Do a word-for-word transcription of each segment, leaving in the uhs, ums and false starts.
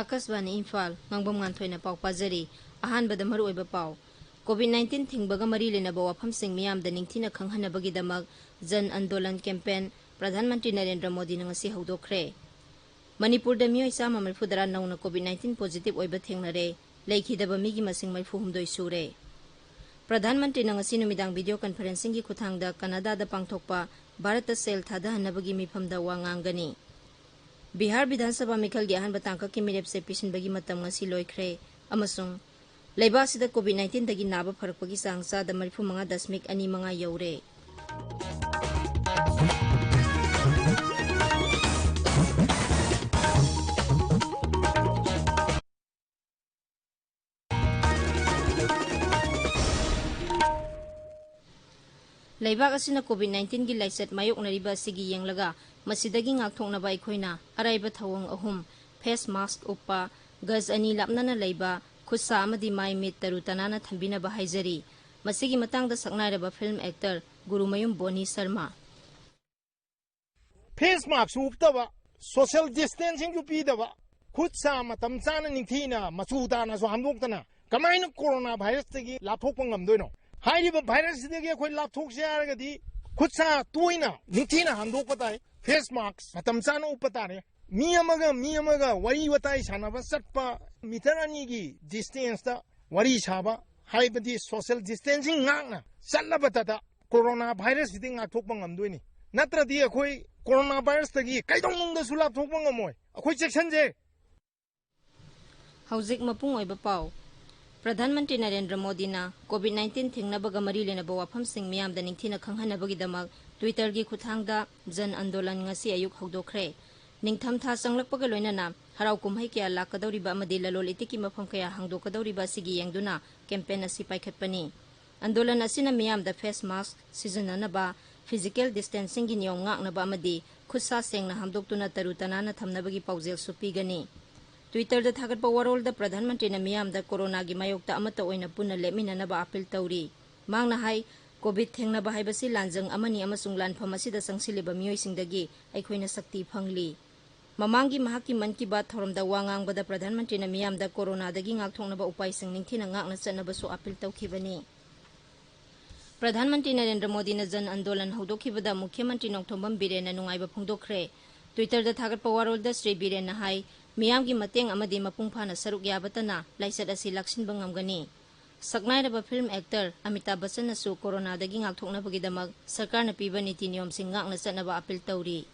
ꯑꯥꯀꯥꯁꯕꯥꯅꯤ ꯏꯝꯐꯥꯜ, ꯉꯥꯡꯕꯝ ꯉꯥꯟꯊꯣꯏꯅ ꯄꯥꯎ ꯄꯥꯖꯔꯤ꯫ ꯑꯍꯥꯟꯕꯗ ꯃꯔꯨꯑꯣꯏꯕ ꯄꯥꯎ꯫ ꯀꯣꯚꯤꯗ ꯅꯥꯏꯟꯇꯤꯟ ꯊꯤꯡꯕꯒ ꯃꯔꯤ ꯂꯩꯅꯕ ꯋꯥꯐꯝꯁꯤꯡ ꯃꯤꯌꯥꯝꯗ ꯅꯤꯡꯊꯤꯅ ꯈꯪꯍꯟꯅꯕꯒꯤꯗꯃꯛ ꯖꯟ ꯑꯟꯗꯣꯂꯟ ꯀꯦꯝꯄꯦꯟ ꯄ꯭ꯔꯙꯥꯟ ꯃꯟꯇ꯭ꯔꯤ ꯅꯔꯦꯟꯗ꯭ꯔ ꯃꯣꯗꯤꯅ ꯉꯁꯤ ꯍꯧꯗꯣꯛꯈ꯭ꯔꯦ꯫ ꯃꯅꯤꯄꯨꯔꯗ ꯃꯤꯑꯣꯏ ꯆꯥꯝꯃ ꯃꯔꯤꯐꯨ ꯇꯔꯥ ꯅꯧꯅ ꯀꯣꯚꯤꯗ ꯅꯥꯏꯟꯇꯤꯟ ꯄꯣꯖꯤꯇꯤꯚ ꯑꯣꯏꯕ ꯊꯦꯡꯅꯔꯦ꯫ ꯂꯩꯈꯤꯗꯕ ꯃꯤꯒꯤ ꯃꯁꯤꯡ ꯃꯔꯤꯐꯨ ꯍꯨꯝꯗꯣꯏ ꯁꯨꯔꯦ꯫ ꯄ꯭ꯔꯙꯥꯟ ꯃꯟꯇ꯭ꯔꯤꯅ ꯉꯁꯤ ꯅꯨꯃꯤꯗꯥꯡ ꯚꯤꯗꯤꯑꯣ ꯀꯟꯐꯔꯦꯟꯁꯤꯡꯒꯤ ꯈꯨꯠꯊꯥꯡꯗ ꯀꯅꯥꯗꯥꯗ ꯄꯥꯡꯊꯣꯛꯄ ꯚꯥꯔꯠꯇ ꯁꯦꯜ ꯊꯥꯗꯍꯟꯅꯕꯒꯤ ꯃꯤꯐꯝꯗ ꯋꯥ ꯉꯥꯡꯒꯅꯤ꯫ ꯕꯤꯍꯥꯔ ꯕꯤꯙꯥꯟ ꯁꯚꯥ ꯃꯤꯈꯜꯒꯤ ꯑꯍꯥꯟꯕ ꯇꯥꯡꯀꯛꯀꯤ ꯃꯤꯔꯦꯞꯁꯦ ꯄꯤꯁꯤꯟꯕꯒꯤ ꯃꯇꯝ ꯉꯁꯤ ꯂꯣꯏꯈ꯭ꯔꯦ ꯑꯃꯁꯨꯡ ꯂꯩꯕꯥꯛ ꯑꯁꯤꯗ ꯀꯣꯚꯤꯗ ꯅꯥꯏꯟꯇꯤꯟꯗꯒꯤ ꯅꯥꯕ ꯐꯔꯛꯄꯒꯤ ꯆꯥꯡ ꯆꯥꯗ ꯃꯔꯤꯐꯨ ꯃꯉꯥ ꯗꯁꯃꯤꯛ ꯑꯅꯤ ꯃꯉꯥ ꯌꯧꯔꯦ꯫ ꯂꯩꯕꯥꯛ ꯑꯁꯤꯅ ꯀꯣꯚꯤꯗ ꯅꯥꯏꯟꯇꯤꯟꯒꯤ ꯂꯥꯏꯆꯠ ꯃꯥꯌꯣꯛꯅꯔꯤꯕ ꯑꯁꯤꯒꯤ ꯌꯦꯡꯂꯒ, ꯃꯁꯤꯗꯒꯤ ꯉꯥꯛꯊꯣꯛꯅꯕ ꯑꯩꯈꯣꯏꯅ ꯑꯔꯥꯏꯕ ꯊꯧꯑꯣꯡ ꯑꯍꯨꯝ, ꯐꯦꯁ ꯃꯥꯁꯛ ꯎꯞꯄ, ꯒꯖ ꯑꯅꯤ ꯂꯥꯞꯅꯅ ꯂꯩꯕ, ꯈꯨꯠ ꯁꯥ ꯑꯃꯗꯤ ꯃꯥꯏ ꯃꯤꯠ ꯇꯔꯨ ꯇꯅꯥꯟꯅ ꯊꯝꯕꯤꯅꯕ ꯍꯥꯏꯖꯔꯤ꯫ ꯃꯁꯤꯒꯤ ꯃꯇꯥꯡꯗ ꯁꯛꯅꯥꯏꯔꯕ film actor Gurumayum Boni Sharma. Face ꯃꯥꯁꯛꯁꯨ ꯎꯞꯇꯕ, ꯁꯣꯁꯤꯌꯦꯜ ꯗꯤꯁꯇꯦꯟꯁꯤꯡꯁꯨ ꯄꯤꯗꯕ, ꯈꯨꯠ ꯁꯥ ꯃꯇꯝ ꯆꯥꯅ ꯅꯤꯡꯊꯤꯅ ꯃꯆꯨ ꯇꯥꯅꯁꯨ ꯍꯥꯝꯗꯣꯛꯇꯅ ꯀꯃꯥꯏꯅ ꯀꯣꯔꯣꯅꯥ ꯚꯥꯏꯔꯁꯇꯒꯤ ꯂꯥꯞꯊꯣꯛꯄ ꯉꯝꯗꯣꯏꯅꯣ? ꯍꯥꯏꯔꯤꯕ ꯚꯥꯏꯔꯁꯁꯤꯗꯒꯤ ꯑꯩꯈꯣꯏ ꯂꯥꯞꯊꯣꯛꯁꯦ ꯍꯥꯏꯔꯒꯗꯤ ꯈꯨꯠ ꯁꯥ ꯇꯣꯏꯅ ꯅꯤꯡꯊꯤꯅ ꯍꯥꯝꯗꯣꯛꯄ ꯇꯥꯏ, ꯐꯦꯁ ꯃꯥꯁꯛ ꯃꯇꯝ ꯆꯥꯅ ꯎꯞꯄ ꯇꯥꯔꯦ꯫ ꯃꯤ ꯑꯃꯒ ꯃꯤ ꯑꯃꯒ ꯋꯥꯔꯤ ꯋꯥꯇꯥꯏ ꯁꯥꯟꯅꯕ ꯆꯠꯄ, ꯃꯤꯇꯔ ꯑꯅꯤꯒꯤ ꯗꯤꯁꯇꯦꯟꯁꯇ ꯋꯥꯔꯤ ꯁꯥꯕ, ꯍꯥꯏꯕꯗꯤ ꯁꯣꯁꯤꯌꯦꯜ ꯗꯤꯁꯇꯦꯟꯁꯤꯡ ꯉꯥꯛꯅ ꯆꯠꯂꯕꯗꯇ ꯀꯣꯔꯣꯅꯥ ꯚꯥꯏꯔꯁꯁꯤꯗꯤ ꯉꯥꯛꯊꯣꯛꯄ ꯉꯝꯗꯣꯏꯅꯤ꯫ ꯅꯠꯇ꯭ꯔꯗꯤ ꯑꯩꯈꯣꯏ ꯀꯣꯔꯣꯅꯥ ꯚꯥꯏꯔꯁꯇꯒꯤ ꯀꯩꯗꯧꯅꯨꯡꯗꯁꯨ ꯂꯥꯞꯊꯣꯛꯄ ꯉꯝꯃꯣꯏ꯫ ꯑꯩꯈꯣꯏ ꯆꯦꯛꯁꯤꯟꯁꯦ꯫ ꯍꯧꯖꯤꯛ ꯃꯄꯨꯡ ꯑꯣꯏꯕ ꯄꯥꯎ꯫ ꯄ꯭ꯔꯙꯥꯟ ꯃꯟꯇ꯭ꯔꯤ ꯅꯔꯦꯟꯗ꯭ꯔ ꯃꯣꯗꯤꯅ ꯀꯣꯚꯤꯗ ꯅꯥꯏꯟꯇꯤꯟ ꯊꯤꯡꯅꯕꯒ ꯃꯔꯤ ꯂꯩꯅꯕ ꯋꯥꯐꯝꯁꯤꯡ ꯃꯤꯌꯥꯝꯗ ꯅꯤꯡꯊꯤꯅ ꯈꯪꯍꯟꯅꯕꯒꯤꯗꯃꯛ Twitter-ꯒꯤ ꯈꯨꯠꯊꯥꯡꯗ ꯖꯟ ꯑꯟꯗꯣꯂꯟ ꯉꯁꯤ ꯑꯌꯨꯛ ꯍꯧꯗꯣꯛꯈ꯭ꯔꯦ꯫ ꯅꯤꯡꯊꯝꯊꯥ ꯆꯪꯂꯛꯄꯒ ꯂꯣꯏꯅꯅ ꯍꯔꯥꯎ ꯀꯨꯝꯍꯩ ꯀꯌꯥ ꯂꯥꯛꯀꯗꯧꯔꯤꯕ ꯑꯃꯗꯤ ꯂꯂꯣꯟ ꯏꯇꯤꯛꯀꯤ ꯃꯐꯝ ꯀꯌꯥ ꯍꯥꯡꯗꯣꯛꯀꯗꯧꯔꯤꯕ ꯑꯁꯤꯒꯤ ꯌꯦꯡꯗꯨꯅ ꯀꯦꯝꯄꯦꯟ ꯑꯁꯤ ꯄꯥꯏꯈꯠꯄꯅꯤ꯫ ꯑꯟꯗꯣꯂꯟ ꯑꯁꯤꯅ ꯃꯤꯌꯥꯝꯗ ꯐꯦꯁ ꯃꯥꯁꯛ ꯁꯤꯖꯤꯟꯅꯅꯕ, ꯐꯤꯖꯤꯀꯦꯜ ꯗꯤꯁꯇꯦꯟꯁꯤꯡꯒꯤ ꯅꯤꯌꯣꯝ ꯉꯥꯛꯅꯕ ꯑꯃꯗꯤ ꯈꯨꯠ ꯁꯥ ꯁꯦꯡꯅ ꯍꯥꯝꯗꯣꯛꯇꯨꯅ ꯇꯔꯨ ꯇꯅꯥꯟꯅ ꯊꯝꯅꯕꯒꯤ ꯄꯥꯎꯖꯦꯜꯁꯨ ꯄꯤꯒꯅꯤ꯫ Twitter-ꯗ ꯊꯥꯒꯠꯄ ꯋꯥꯔꯣꯜꯗ ꯄ꯭ꯔꯙꯥꯟ ꯃꯟꯇ꯭ꯔꯤꯅ ꯃꯤꯌꯥꯝꯗ ꯀꯣꯔꯣꯅꯥꯒꯤ ꯃꯥꯌꯣꯛꯇ ꯑꯃꯠꯇ ꯑꯣꯏꯅ ꯄꯨꯟꯅ ꯂꯦꯞꯃꯤꯟꯅꯅꯕ ꯑꯥꯄꯤꯜ ꯇꯧꯔꯤ꯫ ꯃꯍꯥꯛꯅ ꯍꯥꯏ, ꯀꯣꯚꯤꯗ ꯊꯦꯡꯅꯕ ꯍꯥꯏꯕꯁꯤ ꯂꯥꯟꯖꯪ ꯑꯃꯅꯤ ꯑꯃꯁꯨꯡ ꯂꯥꯟꯐꯝ ꯑꯁꯤꯗ ꯆꯪꯁꯤꯜꯂꯤꯕ ꯃꯤꯑꯣꯏꯁꯤꯡꯗꯒꯤ ꯑꯩꯈꯣꯏꯅ ꯁꯛꯇꯤ ꯐꯪꯂꯤ꯫ ꯃꯃꯥꯡꯒꯤ ꯃꯍꯥꯛꯀꯤ ꯃꯟ ꯀꯤ ꯕꯥꯠ ꯊꯧꯔꯝꯗ ꯋꯥ ꯉꯥꯡꯕꯗ ꯄ꯭ꯔꯙꯥꯟ ꯃꯟꯇ꯭ꯔꯤꯅ ꯃꯤꯌꯥꯝꯗ ꯀꯣꯔꯣꯅꯥꯗꯒꯤ ꯉꯥꯛꯊꯣꯛꯅꯕ ꯎꯄꯥꯏꯁꯤꯡ ꯅꯤꯡꯊꯤꯅ ꯉꯥꯛꯅ ꯆꯠꯅꯕꯁꯨ ꯑꯥꯄꯤꯜ ꯇꯧꯈꯤꯕꯅꯤ꯫ ꯄ꯭ꯔꯙꯥꯟ ꯃꯟꯇ꯭ꯔꯤ ꯅꯔꯦꯟꯗ꯭ꯔ ꯃꯣꯗꯤꯅ ꯖꯟ ꯑꯟꯗꯣꯂꯟ ꯍꯧꯗꯣꯛꯈꯤꯕꯗ ꯃꯨꯈ꯭ꯌ ꯃꯟꯇ꯭ꯔꯤ ꯅꯣꯡꯊꯣꯝꯕꯝ ꯕꯤꯔꯦꯟꯅ ꯅꯨꯡꯉꯥꯏꯕ ꯐꯣꯡꯗꯣꯛꯈ꯭ꯔꯦ꯫ Twitter-ꯗ ꯊꯥꯒꯠꯄ ꯋꯥꯔꯣꯜꯗ ꯁ꯭ꯔꯤ ꯕꯤꯔꯦꯟꯅ ꯍꯥꯏ, ꯃꯤꯌꯥꯝꯒꯤ ꯃꯇꯦꯡ ꯑꯃꯗꯤ ꯃꯄꯨꯡ ꯐꯥꯅ ꯁꯔꯨꯛ ꯌꯥꯕꯇꯅ ꯂꯥꯏꯆꯠ ꯑꯁꯤ ꯂꯥꯛꯁꯤꯟꯕ ꯉꯝꯒꯅꯤ꯫ ꯁꯛꯅꯥꯏꯔꯕ film actor ꯑꯃꯤꯇꯥꯚ ꯕꯆꯟꯅꯁꯨ ꯀꯣꯔꯣꯅꯥꯗꯒꯤ ꯉꯥꯛꯊꯣꯛꯅꯕꯒꯤꯗꯃꯛ ꯁꯔꯀꯥꯔꯅ ꯄꯤꯕ ꯅꯤꯇꯤ ꯅꯤꯌꯣꯝꯁꯤꯡ ꯉꯥꯛꯅ ꯆꯠꯅꯕ ꯑꯥꯄꯤꯜ ꯇꯧꯔꯤ꯫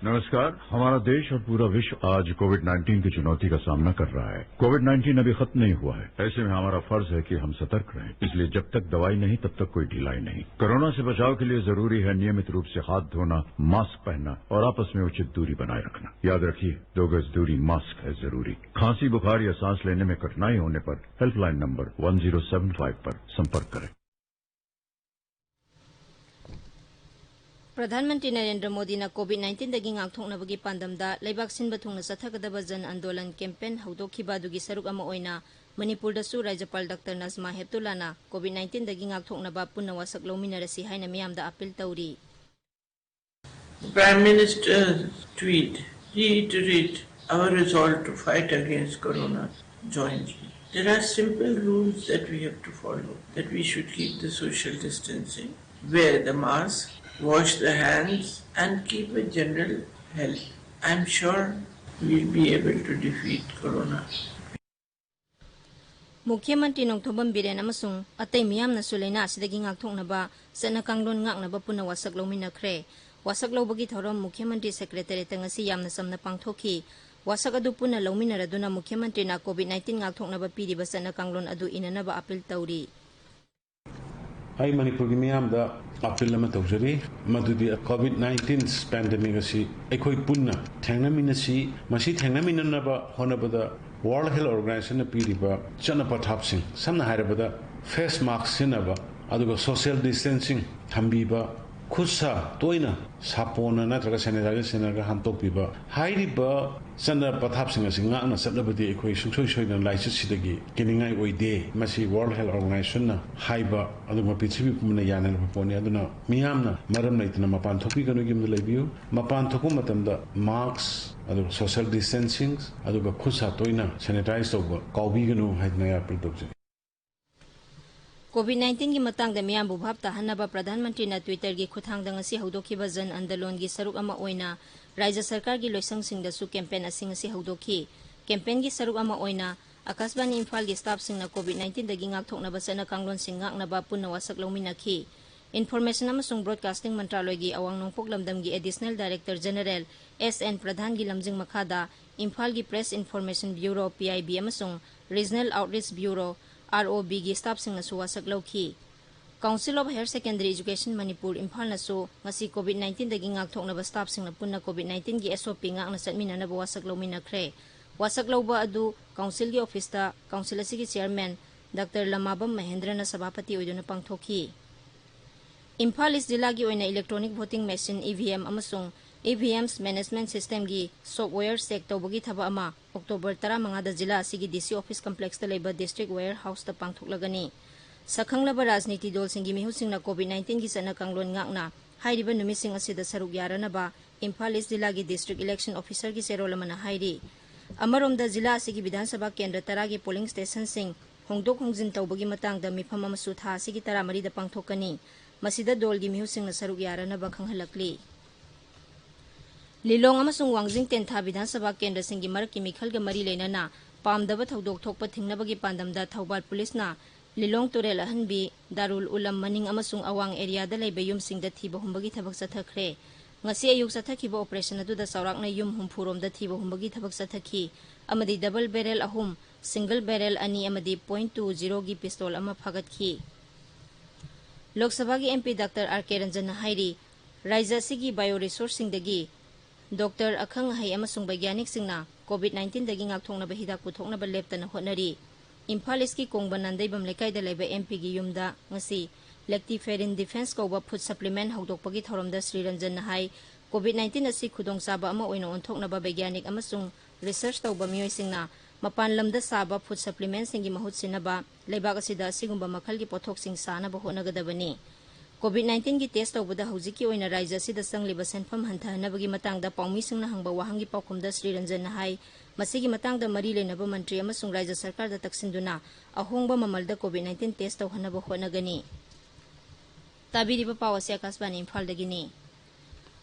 नमस्कार। हमारा देश और पूरा विश्व आज कोविड नाइन्टीन की चुनौती का सामना कर रहा है। कोविड नाइन्टीन अभी खत्म नहीं हुआ है, ऐसे में हमारा फर्ज है कि हम सतर्क रहें। इसलिए जब तक दवाई नहीं, तब तक कोई ढिलाई नहीं। कोरोना से बचाव के लिए जरूरी है नियमित रूप से हाथ धोना, मास्क पहनना और आपस में उचित दूरी बनाए रखना। याद रखिए, दो गज दूरी, मास्क है जरूरी। खांसी, बुखार या सांस लेने में कठिनाई होने पर helpline number one zero seven five पर संपर्क करें। ꯄ꯭ꯔꯙꯥꯟ ꯃꯟꯇ꯭ꯔꯤ ꯅꯔꯦꯟꯗ꯭ꯔ ꯃꯣꯗꯤꯅ ꯀꯣꯚꯤꯗ ꯅꯥꯏꯟꯇꯤꯟꯗꯒꯤ ꯉꯥꯛꯊꯣꯛꯅꯕꯒꯤ ꯄꯥꯟꯗꯝꯗ ꯂꯩꯕꯥꯛ ꯁꯤꯟꯕ ꯊꯨꯡꯅ ꯆꯠꯊꯒꯗꯕ ꯖꯟ ꯑꯟꯗꯣꯂꯟ ꯀꯦꯝꯄꯦꯟ ꯍꯧꯗꯣꯛꯈꯤꯕ ꯑꯗꯨꯒꯤ ꯁꯔꯨꯛ ꯑꯃ ꯑꯣꯏꯅ ꯃꯅꯤꯄꯨꯔꯗꯁꯨ ꯔꯥꯖ꯭ꯌꯄꯥꯜ ꯗꯥꯛꯇꯔ ꯅꯖꯃꯥ ꯍꯦꯞꯇꯨꯂꯥꯅ ꯀꯣꯚꯤꯗ ꯅꯥꯏꯟꯇꯤꯟꯗꯒꯤ ꯉꯥꯛꯊꯣꯛꯅꯕ ꯄꯨꯟꯅ ꯋꯥꯁꯛ ꯂꯧꯃꯤꯟꯅꯔꯁꯤ ꯍꯥꯏꯅ ꯃꯤꯌꯥꯝꯗ ꯑꯥꯄꯤꯜ ꯇꯧꯔꯤ꯫ The Prime Minister's tweet reiterate our resolve to fight against corona jointly. There are simple rules that we have to follow, that we should keep the social distancing, wear the mask, wash the hands, and keep a general health. I'm sure we'll be able to defeat corona. ꯃꯨꯈ꯭ꯌ ꯃꯟꯇ꯭ꯔꯤ ꯅꯣꯡꯊꯣꯝꯕꯝ ꯕꯤꯔꯦꯟ ꯑꯃꯁꯨꯡ ꯑꯇꯩ ꯃꯤꯌꯥꯝꯅꯁꯨ ꯂꯥꯏꯅꯥ ꯑꯁꯤꯗꯒꯤ ꯉꯥꯛꯊꯣꯛꯅꯕ ꯆꯠꯅ ꯀꯥꯡꯂꯣꯟ ꯉꯥꯛꯅꯕ ꯄꯨꯟꯅ ꯋꯥꯁꯛ ꯂꯧꯃꯤꯟꯅꯈ꯭ꯔꯦ꯫ ꯋꯥꯁꯛ ꯂꯧꯕꯒꯤ ꯊꯧꯔꯝ ꯃꯨꯈ꯭ꯌ ꯃꯟꯇ꯭ꯔꯤ ꯁꯦꯀ꯭ꯔꯦꯇꯔꯤꯌꯦꯠꯇ ꯉꯁꯤ ꯌꯥꯝꯅ ꯆꯝꯅ ꯄꯥꯡꯊꯣꯛꯈꯤ꯫ ꯋꯥꯁꯛ ꯑꯗꯨ ꯄꯨꯟꯅ ꯂꯧꯃꯤꯟꯅꯔꯗꯨꯅ ꯃꯨꯈ꯭ꯌ ꯃꯟꯇ꯭ꯔꯤꯅ ꯀꯣꯚꯤꯗ ꯅꯥꯏꯟꯇꯤꯟ ꯉꯥꯛꯊꯣꯛꯅꯕ ꯄꯤꯔꯤꯕ ꯆꯠꯅ ꯀꯥꯡꯂꯣꯟ ꯑꯗꯨ ꯏꯟꯅꯅꯕ ꯑꯥꯄꯤꯜ ꯇꯧꯔꯤ꯫ ꯑꯩ ꯃꯅꯤꯄꯨꯔꯒꯤ ꯃꯤꯌꯥꯝꯗ ꯑꯥꯄꯤꯜ ꯑꯃ ꯇꯧꯖꯔꯤ, ꯃꯗꯨꯗꯤ ꯀꯣꯚꯤꯗ ꯅꯥꯏꯟꯇꯤꯟ ꯄꯦꯟꯗꯦꯃꯤꯛ ꯑꯁꯤ ꯑꯩꯈꯣꯏ ꯄꯨꯟꯅ ꯊꯦꯡꯅꯃꯤꯟꯅꯁꯤ꯫ ꯃꯁꯤ ꯊꯦꯡꯅꯃꯤꯟꯅꯅꯕ ꯍꯣꯠꯅꯕꯗ ꯋꯥꯔꯜꯗ ꯍꯦꯜꯊ ꯑꯣꯔꯒꯅꯥꯏꯖꯦꯁꯟꯅ ꯄꯤꯔꯤꯕ ꯆꯠꯅ ꯄꯊꯥꯞꯁꯤꯡ, ꯁꯝꯅ ꯍꯥꯏꯔꯕꯗ ꯐꯦꯁ ꯃꯥꯁꯛ ꯁꯤꯖꯤꯟꯅꯕ, ꯑꯗꯨꯒ ꯁꯣꯁꯤꯌꯦꯜ ꯗꯤꯁꯇꯦꯟꯁꯤꯡ ꯊꯝꯕꯤꯕ, ꯈꯨꯠ ꯁꯥ ꯇꯣꯏꯅ ꯁꯥꯄꯣꯟꯅ ꯅꯠꯇ꯭ꯔꯒ ꯁꯦꯅꯤꯇꯥꯏꯖꯔ ꯁꯤꯖꯤꯟꯅꯔꯒ ꯍꯥꯝꯗꯣꯛꯄꯤꯕ ꯍꯥꯏꯔꯤꯕ ꯆꯠꯅ ꯄꯊꯥꯞꯁꯤꯡ ꯑꯁꯤ ꯉꯥꯛꯅ ꯆꯠꯂꯕꯗꯤ ꯑꯩꯈꯣꯏ ꯁꯨꯡꯁꯣꯏ ꯁꯣꯏꯗꯅ ꯂꯥꯏꯆꯠꯁꯤꯗꯒꯤ ꯀꯤꯅꯤꯡꯉꯥꯏ ꯑꯣꯏꯗꯦ꯫ ꯃꯁꯤ World Health Organizationꯅ ꯍꯥꯏꯕ ꯑꯗꯨꯒꯨꯝꯕ ꯄ꯭ꯔꯤꯊꯤꯕꯤ ꯄꯨꯝꯕꯅ ꯌꯥꯅꯔꯕ ꯄꯣꯠꯅꯤ꯫ ꯑꯗꯨꯅ ꯃꯤꯌꯥꯝꯅ ꯃꯔꯝ ꯂꯩꯇꯅ ꯃꯄꯥꯟ ꯊꯣꯛꯄꯤꯒꯅꯨ, ꯌꯨꯝꯗ ꯂꯩꯕꯤꯌꯨ꯫ ꯃꯄꯥꯟ ꯊꯣꯛꯄ ꯃꯇꯝꯗ mask ꯑꯗꯨꯒ social distancing ꯑꯗꯨꯒ ꯈꯨꯠ ꯁꯥ ꯇꯣꯏꯅ ꯁꯦꯅꯤꯇꯥꯏꯖ ꯇꯧꯕ ꯀꯥꯎꯕꯤꯒꯅꯨ ꯍꯥꯏꯗꯅ ꯑꯩ ꯑꯥꯄꯤꯜ ꯇꯧꯖꯔꯤ꯫ ꯀꯣꯚꯤꯗ ꯅꯥꯏꯟꯇꯤꯟꯒꯤ ꯃꯇꯥꯡꯗ ꯃꯤꯌꯥꯝꯕꯨ ꯚꯥꯞ ꯇꯥꯍꯟꯅꯕ ꯄ꯭ꯔꯙꯥꯟ ꯃꯟꯇ꯭ꯔꯤꯅ ꯇ꯭ꯋꯤꯇꯔꯒꯤ ꯈꯨꯠꯊꯥꯡꯗ ꯉꯁꯤ ꯍꯧꯗꯣꯛꯈꯤꯕ ꯖꯟ ꯑꯟꯗꯣꯂꯣꯟꯒꯤ ꯁꯔꯨꯛ ꯑꯃ ꯑꯣꯏꯅ ꯔꯥꯏꯖ꯭ꯌ ꯁꯔꯀꯥꯔꯒꯤ ꯂꯣꯏꯁꯪꯁꯤꯡꯗꯁꯨ ꯀꯦꯝꯄꯦꯟ ꯑꯁꯤ ꯉꯁꯤ ꯍꯧꯗꯣꯛꯈꯤ꯫ ꯀꯦꯝꯄꯦꯟꯒꯤ ꯁꯔꯨꯛ ꯑꯃ ꯑꯣꯏꯅ ꯑꯀꯥꯁꯕꯥꯅꯤ ꯏꯝꯐꯥꯜꯒꯤ ꯁ꯭ꯇꯥꯐꯁꯤꯡꯅ ꯀꯣꯚꯤꯗ ꯅꯥꯏꯟꯇꯤꯟꯗꯒꯤ ꯉꯥꯛꯊꯣꯛꯅꯕ ꯆꯠꯅ ꯀꯥꯡꯂꯣꯟꯁꯤꯡ ꯉꯥꯛꯅꯕ ꯄꯨꯟꯅ ꯋꯥꯁꯛ ꯂꯧꯃꯤꯟꯅꯈꯤ꯫ ꯏꯟꯐꯣꯔꯃꯦꯁꯟ ꯑꯃꯁꯨꯡ ꯕ꯭ꯔꯣꯗꯀꯥꯁꯇꯤꯡ ꯃꯟꯇ꯭ꯔꯥꯂꯣꯏꯒꯤ ꯑꯋꯥꯡ ꯅꯣꯡꯄꯣꯛ ꯂꯝꯗꯝꯒꯤ additional director general S N ꯄ꯭ꯔꯙꯥꯟꯒꯤ ꯂꯝꯖꯤꯡ ꯃꯈꯥꯗ ꯏꯝꯐꯥꯜꯒꯤ press information bureau, P I B, ꯑꯃꯁꯨꯡ regional outreach bureau, R O ꯕꯤꯒꯤ ꯁ꯭ꯇꯥꯐꯁꯤꯡꯅꯁꯨ ꯋꯥꯁꯛ ꯂꯧꯈꯤ꯫ Council of Higher Secondary Education Manipur ꯏꯝꯐꯥꯜꯅꯁꯨ ꯉꯁꯤ ꯀꯣꯚꯤꯗ ꯅꯥꯏꯟꯇꯤꯟꯗꯒꯤ ꯉꯥꯛꯊꯣꯛꯅꯕ ꯁ꯭ꯇꯥꯐꯁꯤꯡꯅ ꯄꯨꯟꯅ ꯀꯣꯚꯤꯗ ꯅꯥꯏꯟꯇꯤꯟꯒꯤ ꯑꯦꯁ ꯑꯣ ꯄꯤ ꯉꯥꯛꯅ ꯆꯠꯃꯤꯟꯅꯅꯕ ꯋꯥꯁꯛ ꯂꯧꯃꯤꯟꯅꯈ꯭ꯔꯦ꯫ ꯋꯥꯁꯛ ꯂꯧꯕ ꯑꯗꯨ ꯀꯥꯎꯟꯁꯤꯜꯒꯤ ꯑꯣꯐꯤꯁꯇ ꯀꯥꯎꯟꯁꯤꯜ ꯑꯁꯤꯒꯤ ꯆꯤꯌꯔꯃꯦꯟ ꯗꯥꯛꯇꯔ ꯂꯃꯥꯕꯝ ꯃꯍꯦꯟꯗ꯭ꯔꯅ ꯁꯚꯥꯄꯇꯤ ꯑꯣꯏꯗꯨꯅ ꯄꯥꯡꯊꯣꯛꯈꯤ꯫ ꯏꯝꯐꯥꯜ ꯏꯁ ꯖꯤꯂꯥꯒꯤ ꯑꯣꯏꯅ electronic voting machine, E V M, ꯑꯃꯁꯨꯡ ꯏ ꯚꯤ ꯑꯦꯝꯁ ꯃꯦꯅꯦꯖꯃꯦꯟꯠ ꯁꯤꯁꯇꯦꯝꯒꯤ ꯁꯣꯐꯋꯦꯌꯔ ꯆꯦꯛ ꯇꯧꯕꯒꯤ ꯊꯕꯛ ꯑꯃ ꯑꯣꯛꯇꯣꯕꯔ ꯇꯔꯥꯃꯉꯥꯗ ꯖꯤꯂꯥ ꯑꯁꯤꯒꯤ ꯗꯤ ꯁꯤ ꯑꯣꯐꯤꯁ ꯀꯝꯄ꯭ꯂꯦꯛꯁꯇ ꯂꯩꯕ ꯗꯤꯁꯇ꯭ꯔꯤꯛ ꯋꯦꯌꯔ ꯍꯥꯎꯁꯇ ꯄꯥꯡꯊꯣꯛꯂꯒꯅꯤ꯫ ꯁꯛꯈꯪꯂꯕ ꯔꯥꯖꯅꯤꯇꯤ ꯗꯜꯁꯤꯡꯒꯤ ꯃꯤꯍꯨꯠꯁꯤꯡꯅ ꯀꯣꯚꯤꯗ ꯅꯥꯏꯟꯇꯤꯟꯒꯤ ꯆꯠꯅ ꯀꯥꯡꯂꯣꯟ ꯉꯥꯛꯅ ꯍꯥꯏꯔꯤꯕ ꯅꯨꯃꯤꯠꯁꯤꯡ ꯑꯁꯤꯗ ꯁꯔꯨꯛ ꯌꯥꯔꯅꯕ ꯏꯝꯐꯥꯜ ꯏꯁ ꯖꯤꯂꯥꯒꯤ ꯗꯤꯁꯇ꯭ꯔꯤꯛ ꯏꯂꯦꯛꯁꯟ ꯑꯣꯐꯤꯁꯔꯒꯤ ꯆꯦꯔꯣꯜ ꯑꯃꯅ ꯍꯥꯏꯔꯤ꯫ ꯑꯃꯔꯣꯝꯗ, ꯖꯤꯂꯥ ꯑꯁꯤꯒꯤ ꯕꯤꯙꯥꯟ ꯁꯚꯥ ꯀꯦꯟꯗ꯭ꯔ ꯇꯔꯥꯒꯤ ꯄꯣꯂꯤꯡ ꯁ꯭ꯇꯦꯁꯟꯁꯤꯡ ꯍꯣꯡꯗꯣꯛ ꯍꯣꯡꯖꯤꯟ ꯇꯧꯕꯒꯤ ꯃꯇꯥꯡꯗ ꯃꯤꯐꯝ ꯑꯃꯁꯨ ꯊꯥ ꯑꯁꯤꯒꯤ ꯇꯔꯥꯃꯔꯤꯗ ꯄꯥꯡꯊꯣꯛꯀꯅꯤ꯫ ꯃꯁꯤꯗ ꯗꯜꯒꯤ ꯃꯤꯍꯨꯠꯁꯤꯡꯅ ꯁꯔꯨꯛ ꯌꯥꯔꯅꯕ ꯈꯪꯍꯜꯂꯛꯂꯤ꯫ ꯂꯤꯂꯣꯡ ꯑꯃꯁꯨꯡ ꯋꯥꯡꯖꯤꯡ ꯇꯦꯟꯊꯥ ꯕꯤꯙꯥꯟ ꯁꯚꯥ ꯀꯦꯟꯗ꯭ꯔꯁꯤꯡꯒꯤ ꯃꯔꯛꯀꯤ ꯃꯤꯈꯜꯒ ꯃꯔꯤ ꯂꯩꯅꯅ ꯄꯥꯝꯗꯕ ꯊꯧꯗꯣꯛ ꯊꯣꯛꯄ ꯊꯤꯡꯅꯕꯒꯤ ꯄꯥꯟꯗꯝꯗ ꯊꯧꯕꯥꯜ ꯄꯨꯂꯤꯁꯅ ꯂꯤꯂꯣꯡ ꯇꯨꯔꯦꯜ ꯑꯍꯟꯕꯤ, ꯗꯥꯔꯨꯜ ꯎꯂꯝ ꯃꯅꯤꯡ ꯑꯃꯁꯨꯡ ꯑꯋꯥꯡ ꯑꯦꯔꯤꯌꯥꯗ ꯂꯩꯕ ꯌꯨꯝꯁꯤꯡꯗ ꯊꯤꯕ ꯍꯨꯝꯕꯒꯤ ꯊꯕꯛ ꯆꯠꯊꯈ꯭ꯔꯦ꯫ ꯉꯁꯤ ꯑꯌꯨꯛ ꯆꯠꯊꯈꯤꯕ ꯑꯣꯄꯔꯦꯁꯟ ꯑꯗꯨꯗ ꯆꯥꯎꯔꯥꯛꯅ ꯌꯨꯝ ꯍꯨꯝꯐꯨ ꯔꯣꯝꯗ ꯊꯤꯕ ꯍꯨꯝꯕꯒꯤ ꯊꯕꯛ ꯆꯠꯊꯈꯤ ꯑꯃꯗꯤ ꯗꯕꯜ ꯕꯦꯔꯦꯜ ꯑꯍꯨꯝ, ꯁꯤꯡꯒꯜ ꯕꯦꯔꯦꯜ ꯑꯅꯤ ꯑꯃꯗꯤ ꯄꯣꯏꯟꯠ ꯇꯨ ꯖꯤꯔꯣꯒꯤ ꯄꯤꯁꯇꯣꯜ ꯑꯃ ꯐꯥꯒꯠꯈꯤ꯫ ꯂꯣꯛ ꯁꯚꯥꯒꯤ ꯑꯦꯝ ꯄꯤ ꯗꯥꯛꯇꯔ ꯑꯥꯔ ꯀꯦ ꯔꯟꯖꯟꯅ ꯍꯥꯏꯔꯤ, ꯔꯥꯏꯖ꯭ꯌ ꯑꯁꯤꯒꯤ ꯕꯥꯏꯑꯣ ꯔꯤꯁꯣꯔꯁꯁꯤꯡꯗꯒꯤ ꯗꯣꯛꯇꯔ, ꯑꯈꯪ ꯑꯍꯩ ꯑꯃꯁꯨꯡ ꯕꯩꯒ꯭ꯌꯥꯅꯤꯛꯁꯤꯡꯅ ꯀꯣꯚꯤꯗ ꯅꯥꯏꯟꯇꯤꯟꯗꯒꯤ ꯉꯥꯛꯊꯣꯛꯅꯕ ꯍꯤꯗꯥꯛ ꯄꯨꯊꯣꯛꯅꯕ ꯂꯦꯞꯇꯅ ꯍꯣꯠꯅꯔꯤ꯫ ꯏꯝꯐꯥꯜ ꯏꯁꯀꯤ ꯀꯣꯡꯕ ꯅꯥꯟꯗꯩꯕꯝ ꯂꯩꯀꯥꯏꯗ ꯂꯩꯕ ꯑꯦꯝ ꯄꯤꯒꯤ ꯌꯨꯝꯗ ꯉꯁꯤ Lactiferrin Defense ꯀꯧꯕ food supplement ꯍꯧꯗꯣꯛꯄꯒꯤ ꯊꯧꯔꯝꯗ ꯁ꯭ꯔꯤ ꯔꯟꯖꯟꯅ ꯍꯥꯏ, COVID nineteen ꯑꯁꯤ ꯈꯨꯗꯣꯡꯆꯥꯕ ꯑꯃ ꯑꯣꯏꯅ ꯑꯣꯟꯊꯣꯛꯅꯕ ꯕꯩꯒ꯭ꯌꯥꯅꯤꯛ ꯑꯃꯁꯨꯡ research ꯇꯧꯕ ꯃꯤꯑꯣꯏꯁꯤꯡꯅ ꯃꯄꯥꯟ ꯂꯝꯗ ꯁꯥꯕ food supplementꯁꯤꯡꯒꯤ ꯃꯍꯨꯠ ꯁꯤꯟꯅꯕ ꯂꯩꯕꯥꯛ ꯑꯁꯤꯗ ꯑꯁꯤꯒꯨꯝꯕ ꯃꯈꯜꯒꯤ ꯄꯣꯠꯊꯣꯛꯁꯤꯡ ꯁꯥꯅꯕ ꯍꯣꯠꯅꯒꯗꯕꯅꯤ꯫ COVID nineteen ꯒꯤ test ꯇꯧꯕꯗ ꯍꯧꯖꯤꯛꯀꯤ ꯑꯣꯏꯅ ꯔꯥꯖ꯭ꯌ ꯑꯁꯤꯗ ꯆꯪꯂꯤꯕ ꯁꯦꯟꯐꯝ ꯍꯟꯊꯍꯟꯅꯕꯒꯤ ꯃꯇꯥꯡꯗ ꯄꯥꯎꯃꯤꯁꯤꯡꯅ ꯍꯪꯕ ꯋꯥꯍꯪꯒꯤ ꯄꯥꯎꯈꯨꯝꯗ ꯁ꯭ꯔꯤ ꯔꯟꯖꯟꯅ ꯍꯥꯏ, ꯃꯁꯤꯒꯤ ꯃꯇꯥꯡꯗ ꯃꯔꯤ ꯂꯩꯅꯕ ꯃꯟꯇ꯭ꯔꯤ ꯑꯃꯁꯨꯡ ꯔꯥꯖ꯭ꯌ ꯁꯔꯀꯥꯔꯗ ꯇꯛꯁꯤꯟꯗꯨꯅ ꯑꯍꯣꯡꯕ ꯃꯃꯜꯗ COVID nineteen test ꯇꯧꯍꯟꯅꯕ ꯍꯣꯠꯅꯒꯅꯤ꯫ ꯇꯥꯕꯤꯔꯤꯕ ꯄꯥꯎ ꯑꯁꯤ ꯑꯀꯥꯁꯕꯥꯅꯤ ꯏꯝꯐꯥꯜꯗꯒꯤꯅꯤ꯫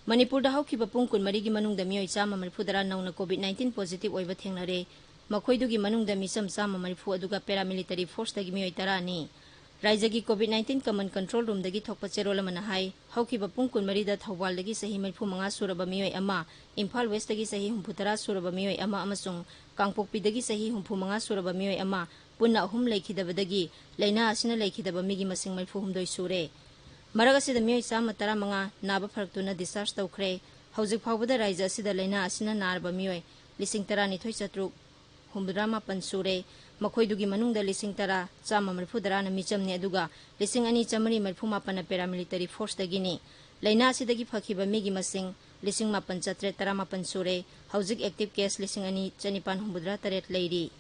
ꯃꯅꯤꯄꯨꯔꯗ ꯍꯧꯈꯤꯕ ꯄꯨꯡ ꯀꯨꯟꯃꯔꯤꯒꯤ ꯃꯅꯨꯡꯗ ꯃꯤꯑꯣꯏ ꯆꯥꯝꯃ ꯃꯔꯤꯐꯨ ꯇꯔꯥ ꯅꯧꯅ COVID nineteen positive ꯑꯣꯏꯕ ꯊꯦꯡꯅꯔꯦ꯫ ꯃꯈꯣꯏꯗꯨꯒꯤ ꯃꯅꯨꯡꯗ ꯃꯤꯆꯝ ꯆꯥꯝꯃ ꯃꯔꯤꯐꯨ ꯑꯗꯨꯒ paramilitary forceꯇꯒꯤ ꯃꯤꯑꯣꯏ ꯇꯔꯥꯅꯤ꯫ ꯔꯥꯖ꯭ꯌꯒꯤ COVID nineteen common control roomꯗꯒꯤ ꯊꯣꯛꯄ ꯆꯦꯔꯣꯜ ꯑꯃꯅ ꯍꯥꯏ, ꯍꯧꯈꯤꯕ ꯄꯨꯡ ꯀꯨꯟꯃꯔꯤꯗ ꯊꯧꯕꯥꯜꯗꯒꯤ ꯆꯍꯤ ꯃꯔꯤꯐꯨ ꯃꯉꯥ ꯁꯨꯔꯕ ꯃꯤꯑꯣꯏ ꯑꯃ, ꯏꯝꯐꯥꯜ Westꯇꯒꯤ ꯆꯍꯤ ꯍꯨꯝꯐꯨ ꯇꯔꯥ ꯁꯨꯔꯕ ꯃꯤꯑꯣꯏ ꯑꯃ ꯑꯃꯁꯨꯡ ꯀꯥꯡꯄꯣꯛꯄꯤꯗꯒꯤ ꯆꯍꯤ ꯍꯨꯝꯐꯨ ꯃꯉꯥ ꯁꯨꯔꯕ ꯃꯤꯑꯣꯏ ꯑꯃ, ꯄꯨꯟꯅ ꯑꯍꯨꯝ ꯂꯩꯈꯤꯗꯕꯗꯒꯤ ꯂꯥꯏꯅꯥ ꯑꯁꯤꯅ ꯂꯩꯈꯤꯗꯕ ꯃꯤꯒꯤ ꯃꯁꯤꯡ ꯃꯔꯤꯐꯨ ꯍꯨꯝꯗꯣꯏ ꯁꯨꯔꯦ꯫ ꯃꯔꯛ ꯑꯁꯤꯗ ꯃꯤꯑꯣꯏ ꯆꯥꯝꯃ ꯇꯔꯥꯃꯉꯥ ꯅꯥꯕ ꯐꯔꯛꯇꯨꯅ discharge ꯇꯧꯈ꯭ꯔꯦ꯫ ꯍꯧꯖꯤꯛ ꯐꯥꯎꯕꯗ ꯔꯥꯖ꯭ꯌ ꯑꯁꯤꯗ ꯂꯥꯏꯅꯥ ꯑꯁꯤꯅ ꯅꯥꯔꯕ ꯃꯤꯑꯣꯏ ꯂꯤꯁꯤꯡ ꯇꯔꯥꯅꯤꯊꯣꯏ ꯆꯥꯇ꯭ꯔꯨꯛ ꯍꯨꯝꯐꯨꯇꯔꯥ ꯃꯥꯄꯟ ꯁꯨꯔꯦ꯫ ꯃꯈꯣꯏꯗꯨꯒꯤ ꯃꯅꯨꯡꯗ ꯂꯤꯁꯤꯡ ꯇꯔꯥ ꯆꯥꯝꯃ ꯃꯔꯤꯐꯨ ꯇꯔꯥꯅ ꯃꯤꯆꯝꯅꯤ, ꯑꯗꯨꯒ ꯂꯤꯁꯤꯡ ꯑꯅꯤ ꯆꯥꯃꯔꯤ ꯃꯔꯤꯐꯨ ꯃꯥꯄꯟꯅ paramilitary forceꯇꯒꯤꯅꯤ꯫ ꯂꯥꯏꯅꯥ ꯑꯁꯤꯗꯒꯤ ꯐꯈꯤꯕ ꯃꯤꯒꯤ ꯃꯁꯤꯡ ꯂꯤꯁꯤꯡ ꯃꯥꯄꯟ ꯆꯥꯇ꯭ꯔꯦꯠ ꯇꯔꯥꯃꯥꯄꯟ ꯁꯨꯔꯦ꯫ ꯍꯧꯖꯤꯛ active case ꯂꯤꯁꯤꯡ ꯑꯅꯤ ꯆꯅꯤꯄꯥꯟ ꯍꯨꯝꯐꯨꯇꯔꯥ ꯇꯔꯦꯠ ꯂꯩꯔꯤ꯫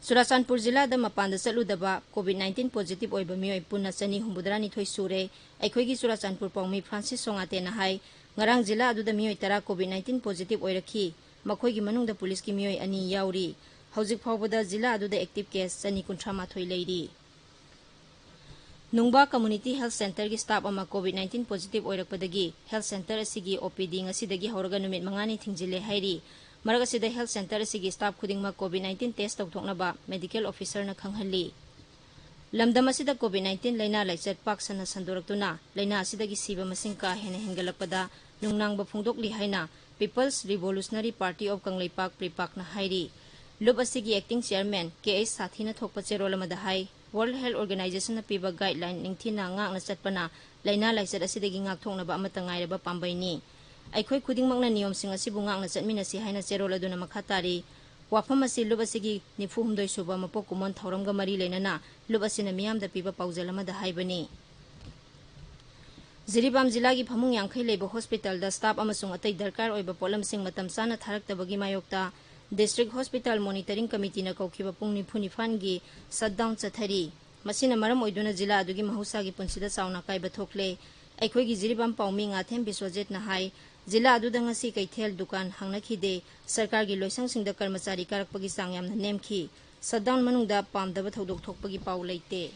ꯆꯨꯔꯥꯆꯥꯟꯄꯨꯔ ꯖꯤꯂꯥꯗ ꯃꯄꯥꯟꯗ ꯆꯠꯂꯨꯗꯕ COVID nineteen positive ꯑꯣꯏꯕ ꯃꯤꯑꯣꯏ ꯄꯨꯟꯅ ꯆꯅꯤ ꯍꯨꯝꯐꯨꯇꯔꯥꯅꯤꯊꯣꯏ ꯁꯨꯔꯦ꯫ ꯑꯩꯈꯣꯏꯒꯤ ꯆꯨꯔꯥꯆꯥꯟꯄꯨꯔ ꯄꯥꯎꯃꯤ ꯐ꯭ꯔꯥꯟꯁꯤꯁ ꯁꯣꯉꯥꯇꯦꯅ ꯍꯥꯏ, ꯉꯔꯥꯡ ꯖꯤꯂꯥ ꯑꯗꯨꯗ ꯃꯤꯑꯣꯏ ꯇꯔꯥ COVID nineteen positive ꯑꯣꯏꯔꯛꯈꯤ꯫ ꯃꯈꯣꯏꯒꯤ ꯃꯅꯨꯡꯗ ꯄꯨꯂꯤꯁꯀꯤ ꯃꯤꯑꯣꯏ ꯑꯅꯤ ꯌꯥꯎꯔꯤ꯫ ꯍꯧꯖꯤꯛ ꯐꯥꯎꯕꯗ ꯖꯤꯂꯥ ꯑꯗꯨꯗ active case ꯆꯅꯤ ꯀꯨꯟꯊ꯭ꯔꯥ ꯃꯥꯊꯣꯏ ꯂꯩꯔꯤ꯫ ꯅꯨꯡꯕꯥ Community Health Centreꯒꯤ staff ꯑꯃ COVID nineteen positive ꯑꯣꯏꯔꯛꯄꯗꯒꯤ health centre ꯑꯁꯤꯒꯤ OPD ꯉꯁꯤꯗꯒꯤ ꯍꯧꯔꯒ ꯅꯨꯃꯤꯠ ꯃꯉꯥꯅꯤ ꯊꯤꯡꯖꯤꯜꯂꯦ ꯍꯥꯏꯔꯤ꯫ ꯃꯔꯛ ꯑꯁꯤꯗ health centre ꯑꯁꯤꯒꯤ staff ꯈꯨꯗꯤꯡꯃꯛ COVID nineteen test ꯇꯧꯊꯣꯛꯅꯕ medical officerꯅ ꯈꯪꯍꯜꯂꯤ꯫ ꯂꯝꯗꯝ ꯑꯁꯤꯗ COVID nineteen ꯂꯥꯏꯅꯥ ꯂꯥꯏꯆꯠ ꯄꯥꯛ ꯁꯟꯅ ꯁꯟꯗꯣꯔꯛꯇꯨꯅ ꯂꯥꯏꯅꯥ ꯑꯁꯤꯗꯒꯤ ꯁꯤꯕ ꯃꯁꯤꯡ ꯀꯥ ꯍꯦꯟꯅ ꯍꯦꯟꯒꯠꯂꯛꯄꯗ ꯅꯨꯡꯅꯥꯡꯕ ꯐꯣꯡꯗꯣꯛꯂꯤ ꯍꯥꯏꯅ People's Revolutionary Party of Kangleipak, ꯄ꯭ꯔꯤꯄꯥꯛꯅ ꯍꯥꯏꯔꯤ꯫ ꯂꯨꯞ ꯑꯁꯤꯒꯤ acting chairman ꯀꯦ ꯑꯩꯆ ꯁꯥꯊꯤꯅ ꯊꯣꯛꯄ ꯆꯦꯔꯣꯜ ꯑꯃꯗ ꯍꯥꯏ, World Health Organizationꯅ ꯄꯤꯕ guideline ꯅꯤꯡꯊꯤꯅ ꯉꯥꯛꯅ ꯆꯠꯄꯅ ꯂꯥꯏꯅꯥ ꯂꯥꯏꯆꯠ ꯑꯁꯤꯗꯒꯤ ꯉꯥꯛꯊꯣꯛꯅꯕ ꯑꯃꯠꯇ ꯉꯥꯏꯔꯕ ꯄꯥꯝꯕꯩꯅꯤ꯫ ꯑꯩꯈꯣꯏ ꯈꯨꯗꯤꯡꯃꯛꯅ ꯅꯤꯌꯣꯝꯁꯤꯡ ꯑꯁꯤꯕꯨ ꯉꯥꯛꯅ ꯆꯠꯃꯤꯟꯅꯁꯤ ꯍꯥꯏꯅ ꯆꯦꯔꯣꯜ ꯑꯗꯨꯅ ꯃꯈꯥ ꯇꯥꯔꯤ꯫ ꯋꯥꯐꯝ ꯑꯁꯤ ꯂꯨꯞ ꯑꯁꯤꯒꯤ ꯅꯤꯐꯨ ꯍꯨꯝꯗꯣꯏ ꯁꯨꯕ ꯃꯄꯣꯛ ꯀꯨꯝꯑꯣꯟ ꯊꯧꯔꯝꯒ ꯃꯔꯤ ꯂꯩꯅꯅ ꯂꯨꯞ ꯑꯁꯤꯅ ꯃꯤꯌꯥꯝꯗ ꯄꯤꯕ ꯄꯥꯎꯖꯦꯜ ꯑꯃꯗ ꯍꯥꯏꯕꯅꯤ꯫ ꯖꯤꯔꯤꯕꯥꯝ ꯖꯤꯂꯥꯒꯤ ꯐꯃꯨꯡ ꯌꯥꯡꯈꯩ ꯂꯩꯕ ꯍꯣꯁꯄꯤꯇꯥꯜꯗ ꯁ꯭ꯇꯥꯐ ꯑꯃꯁꯨꯡ ꯑꯇꯩ ꯗꯔꯀꯥꯔ ꯑꯣꯏꯕ ꯄꯣꯠꯂꯝꯁꯤꯡ ꯃꯇꯝ ꯆꯥꯅ ꯊꯥꯔꯛꯇꯕꯒꯤ ꯃꯥꯌꯣꯛꯇ ꯗꯤꯁꯇ꯭ꯔꯤꯛ ꯍꯣꯁꯄꯤꯇꯥꯜ ꯃꯣꯅꯤꯇꯔꯤꯡ ꯀꯃꯤꯇꯤꯅ ꯀꯧꯈꯤꯕ ꯄꯨꯡ ꯅꯤꯐꯨ ꯅꯤꯄꯥꯟꯒꯤ ꯁꯠꯗꯥꯎꯟ ꯆꯠꯊꯔꯤ꯫ ꯃꯁꯤꯅ ꯃꯔꯝ ꯑꯣꯏꯗꯨꯅ ꯖꯤꯂꯥ ꯑꯗꯨꯒꯤ ꯃꯍꯧꯁꯥꯒꯤ ꯄꯨꯟꯁꯤꯗ ꯆꯥꯎꯅ ꯑꯀꯥꯏꯕ ꯊꯣꯛꯂꯦ꯫ ꯑꯩꯈꯣꯏꯒꯤ ꯖꯤꯔꯤꯕꯥꯝ ꯄꯥꯎꯃꯤ ꯉꯥꯊꯦꯝ ꯕꯤꯁ꯭ꯋꯖꯤꯠꯅ ꯍꯥꯏ, ꯖꯤꯂꯥ ꯑꯗꯨꯗ ꯉꯁꯤ ꯀꯩꯊꯦꯜ, ꯗꯨꯀꯥꯟ ꯍꯥꯡꯅꯈꯤꯗꯦ꯫ ꯁꯔꯀꯥꯔꯒꯤ ꯂꯣꯏꯁꯪꯁꯤꯡꯗ ꯀꯔꯃꯆꯥꯔꯤ ꯀꯥꯔꯛꯄꯒꯤ ꯆꯥꯡ ꯌꯥꯝꯅ ꯅꯦꯝꯈꯤ꯫ ꯁꯠꯗꯥꯎꯟ ꯃꯅꯨꯡꯗ ꯄꯥꯝꯗꯕ ꯊꯧꯗꯣꯛ ꯊꯣꯛꯄꯒꯤ ꯄꯥꯎ ꯂꯩꯇꯦ꯫